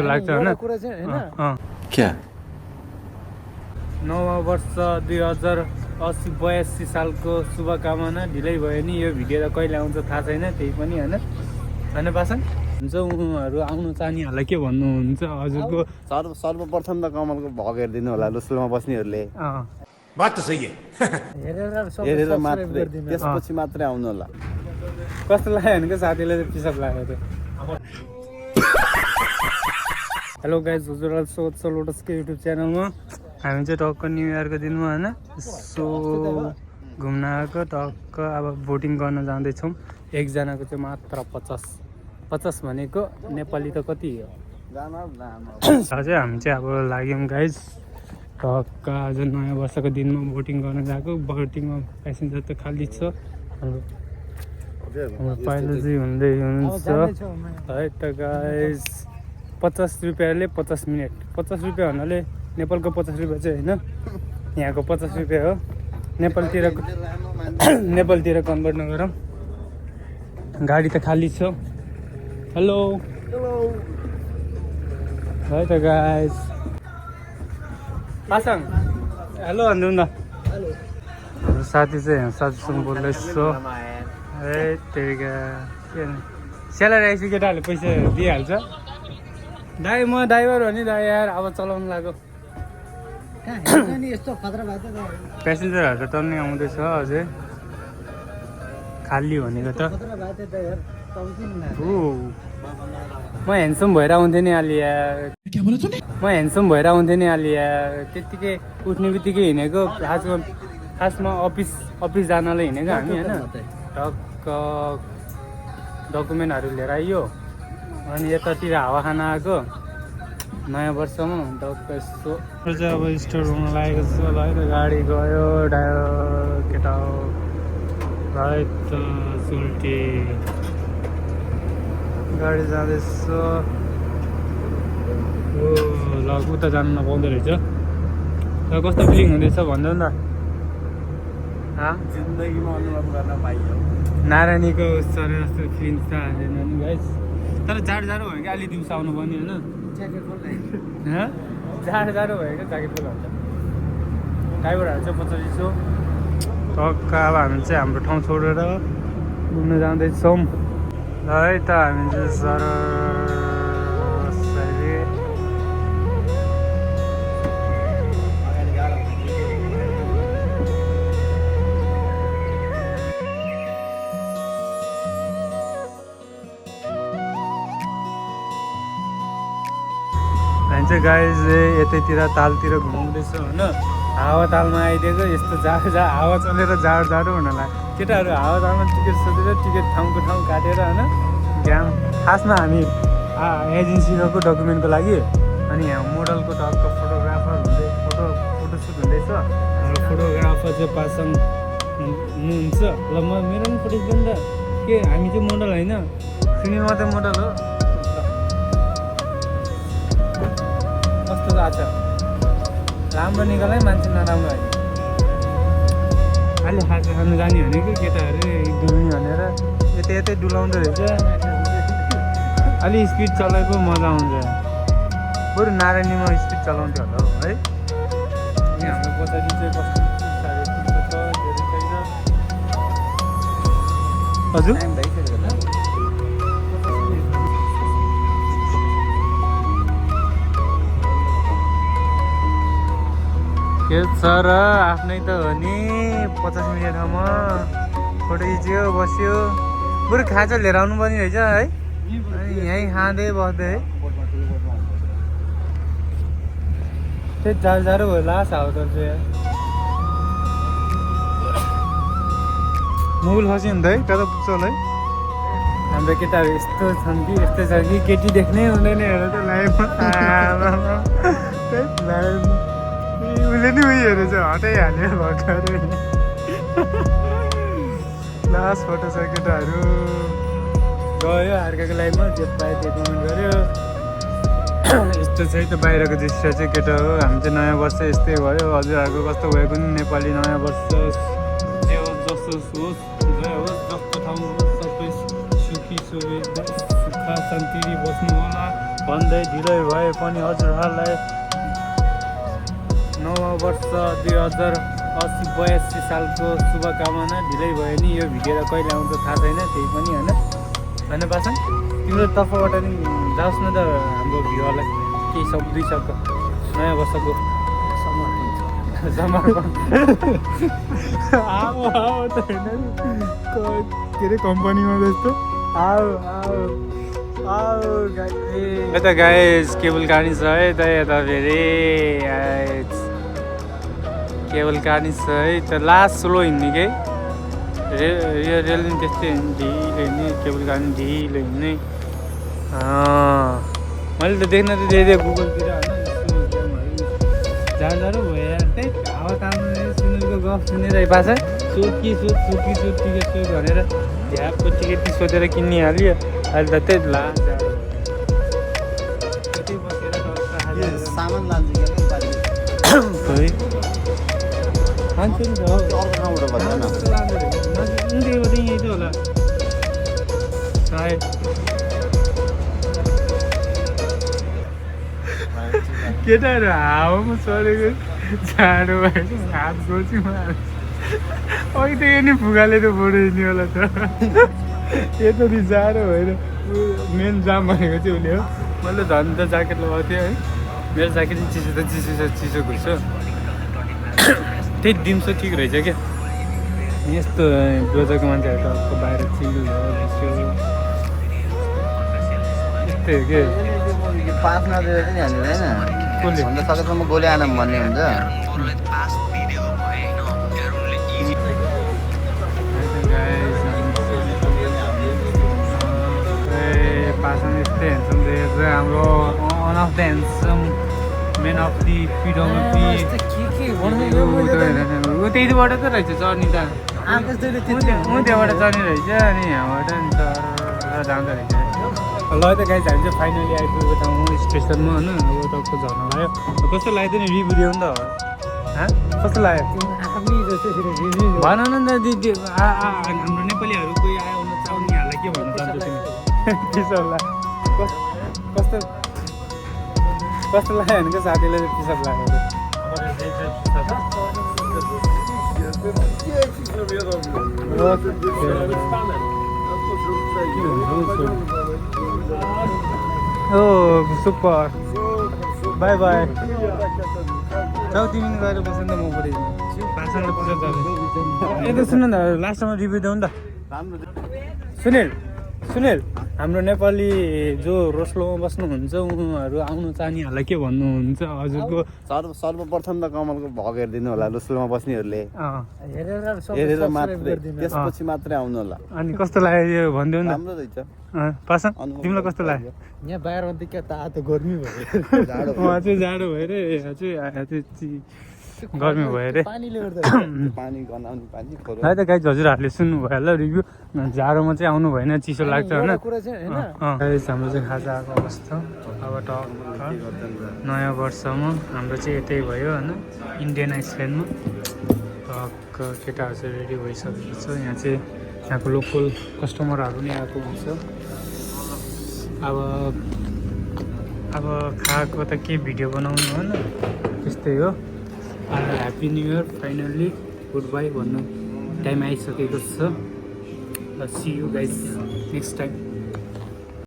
लाग्छ हैन क्या नव वर्ष 2082 सालको शुभकामना ढिलै भयो नि यो भिडियो त कहिले आउँछ थाहा छैन त्यही पनि हैन हैन पासन हुन्छ उहाँहरू आउनु चाहनेहरूलाई के भन्नुहुन्छ हजुरको सर्वप्रथम त कमलको भग हेरिदिनु होला लुसलमा बस्नेहरूले बात त सही है हेरेर मात्रै त्यसपछि मात्रै आउनु होला कस्तो लाग्यो भने के साथीले चाहिँ पिसाब लाग्यो त्यो हेलो गाइज हजुरलाई स्वागत छ लोटसको युट्युब च्यानलमा हामी चाहिँ टक्क न्यु इयरको दिनमा होइन सो घुम्न आएको टक्क अब भोटिङ गर्न जाँदैछौँ एकजनाको चाहिँ मात्र 50 भनेको नेपाली त कति हो चाहिँ हामी चाहिँ अब लाग्यौँ गाइज टक्क आज नयाँ वर्षको दिनमा भोटिङ गर्न गएको भोटिङमा प्यासेन्जर त खाली छ हाम्रो पहिलो चाहिँ हुँदै हुनुहुन्छ है त गाइज 50 रुपियाँले 50 मिनट 50 रुपियाँ भन्नाले नेपालको 50 रुपियाँ चाहिँ होइन यहाँको 50 रुपियाँ हो नेपालतिर कन्भर्ट नगरौँ गाडी त खाली छ हेलो है त गाइज पासाङ हेलो भन्नु न साथी चाहिँ साथीसँग बोल्दैछु ए त्यही स्यालेरी आइसक्यो केटाहरूले पैसा दिइहाल्छ दाइ म ड्राइभर हो नि दाइ यार अब चलाउनु लाग्यो प्यासेन्जरहरू त टन्नै आउँदैछ अझै खाली भनेको त म ह्यान्डसम भएर आउँथेँ नि अलि यार म ह्यान्डसम भएर आउँथेँ नि अलि यार त्यत्तिकै उठ्ने बित्तिकै हिँडेको खासमा अफिस जानलाई हिँडेको हामी होइन टक्क डकुमेन्टहरू लिएर आइयो अनि यतातिर हावा खान आएको नयाँ वर्षमा टक्क यसो चाहिँ अब स्टोर रुममा लागेको छ ल है त गाडी गयो ड्राइभर केटा हो है त सुल्टी गाडी जाँदैछ ओ ल उता जानु नपाउँदो रहेछ तर कस्तो फिलिङ हुँदैछ भन्दा नि त जिन्दगीमा अनुभव गर्न पाइयो नारायणीको सर जस्तो फिलिङ्स त हाल्दैन नि गाइस तर जाडो भयो कि अलि दिउँसो आउनु पर्ने होइन जाडो भयो क्या ज्याकेट खोल हुन्छ ड्राइभरहरू चाहिँ 2500 टक्क अब हामी चाहिँ हाम्रो ठाउँ छोडेर घुम्न जाँदैछौँ ल है त हामी चाहिँ सर चाहिँ गाइज यतैतिर तालतिर घुमाउँदैछ होइन हावा तालमा आइदिएको यस्तो हावा चलेर जाडो हुन लाग्यो केटाहरू हावा तालमा टिकट सोधेर टिकट ठाउँको ठाउँ काटेर होइन घाम खासमा हामी एजेन्सी गएको डकुमेन्टको लागि अनि यहाँ मोडलको टक्क फोटोग्राफर फोटोसुट हुँदैछ हाम्रो फोटोग्राफर चाहिँ पासाङ हुनुहुन्छ ल म मेरो पनि फोटो खिच्दैन त के हामी चाहिँ मोडल होइन सिनियर मात्रै मोडल हो कस्तो आएको छ राम्रो निकालै मान्छे नराम्रो होइन अहिले खानु जाने भनेको केटाहरू डुल्ने भनेर यतै डुलाउँदो रहेछ अलि स्पिड चलाएको मजा आउँछ बरु नारायणीमा स्पिड चलाउँथ्यो होला है यहाँ हाम्रो पछाडि चाहिँ कस्तो हजुर के छ र आफ्नै त हो नि 50 मिनटसम्म फोटो खिच्यो बस्यो बरु खाजा लिएर आउनु पर्ने रहेछ है अनि यहीँ खाँदै बस्दै है त्यही जाडो भयो लास्ट हावा त मोबाइल खस्यो नि त है कता पुग्छ होला है हाम्रो केटाहरू यस्तो छन् कि केटी देख्नै हुँदैन हेर त लाइफमा उसले नि उयो हेरेछ हटाइहाल्यो भर्खरै लास्ट फोटो छ केटाहरू गयो अर्काको लाइफमा जे पायो त्यो कमेन्ट गर्यो यस्तो चाहिँ त बाहिरको दृश्य चाहिँ केटा हो हामी चाहिँ नयाँ वर्ष यस्तै भयो हजुरहरूको कस्तो भएको नि नेपाली नयाँ वर्ष जे होस् जस्तो होस् जय होस् जस्तो ठाउँ होस् सबै सुखी सुविधा सुख सुख शान्ति बस्नु होला भन्दै ढिलै भए पनि हजुरहरूलाई नव वर्ष 2082 सालको शुभकामना। ढिलै भयो नि यो भिडियो त कहिले आउँछ थाहा छैन, त्यही पनि होइन पासा तिम्रो तर्फबाट नि जाओस् न त हाम्रो भिडियोलाई केही शब्द 2 शब्द नयाँ वर्षको समर्पण आओ त होइन के अरे कम्पनीमा जस्तो आओ यता गाइस केबल काट्ने छ है त यता फेरि केबल काट्ने छ है त लास्ट स्लो हिँड्ने के रेल नि त्यस्तै ढिलो हिँड्ने केबल काट्ने ढिलो हिँड्ने मैले त देख्न त दिएँ गुगलतिर होइन जाडो भयो यार त्यही हावा तान्नु सुनिलको गफ सुनेर पाछ सोध टिकट सोध भनेर झ्यापको टिकट सोधेर किनिहाल्यो अहिले त त्यही ला जाडो त्यति बसेर सामान लान्छ है खान्छ नि त अर्को ठाउँबाट भएन उनीहरूको चाहिँ यही त होला सायद केटाहरू हावामा चढेको जाडो भएको हात गोल्छु अघि त यो नि फुगाले त बढाइने होला त यति जाडो भएर मेन जाम भनेको चाहिँ उसले हो। मैले झन् त ज्याकेट लगाएको थिएँ है, मेरो ज्याकेट पनि चिसो घुल्छ त्यही दिउँसो ठिक रहेछ क्या। यस्तो डोजाको मान्छेहरू त बाहिर चिल यस्तै हो के पास नदिएर चाहिँ हाल्नु होइन भन्दा सकेसम्म गोली आनम भन्ने हुन्छ। पासन यस्तै ह्यान्डसम देखेको छ हाम्रो one of the handsome men of the PWP त्यहीबाट त रहेछ चढ्ने त त्यहाँबाट चढ्ने रहेछ अनि यहाँबाट नि चढेर जाँदो रहेछ। ल त गाइस हामी चाहिँ फाइनली आइपुगेको ठाउँ स्टेसनमा होइन। अब टक्क झर्न लाग्यो कस्तो लाग्यो नि रिभ्यू दियो नि त कस्तो लाग्यो भन न त दिदी हाम्रो नेपालीहरू कोही आयो भने चाउनेहरूलाई के भन्नु चाहन्छ तिमी पिसबलाई कस्तो लाग्यो भने साथीलाई पिसब लाग्यो ओ सुपर बाई बाई जाऊ तिमी गएर बस्नु त म पऱ्यो भाषणले पूजा चल्छ। यता सुन न लास्टमा रिभ्यू देऊ नि त सुनिल हाम्रो नेपाली जो रोस्लोमा बस्नुहुन्छ उनीहरू आउनु चाहनेहरूलाई के भन्नुहुन्छ हजुरको? सर्वप्रथम त कमलको भग हेरिदिनु होला रोस्लोमा बस्नेहरूले हेरेर मात्रै त्यसपछि मात्रै आउनु होला। अनि कस्तो लाग्यो यो भनिदेऊ न राम्रो रहेछ पासा तिमीलाई कस्तो लाग्यो? यहाँ बाहिरमा त क्या तातो गर्मी भयो उहाँ चाहिँ जाडो भयो रे गर्मी भयो रे पानी गनाउने पानी है त गाइस हजुरहरूले सुन्नुभयो होला रिभ्यू जाडोमा चाहिँ आउनु भएन चिसो लाग्छ होइन। गाइस हाम्रो चाहिँ खाजा आएको अवस्था अब टक्क नयाँ वर्षमा हाम्रो चाहिँ यतै भयो होइन इन्डियन आइसल्यान्डमा टक्क केटाहरू चाहिँ रेडी भइसकेको छ। यहाँ चाहिँ यहाँको लोकल कस्टमरहरू नै आएको हुन्छ। अब खाएको त के भिडियो बनाउनु होइन त्यस्तै हो। Happy new year finally good bye भन्नु टाइम आइसकेको छ। See you guys next time.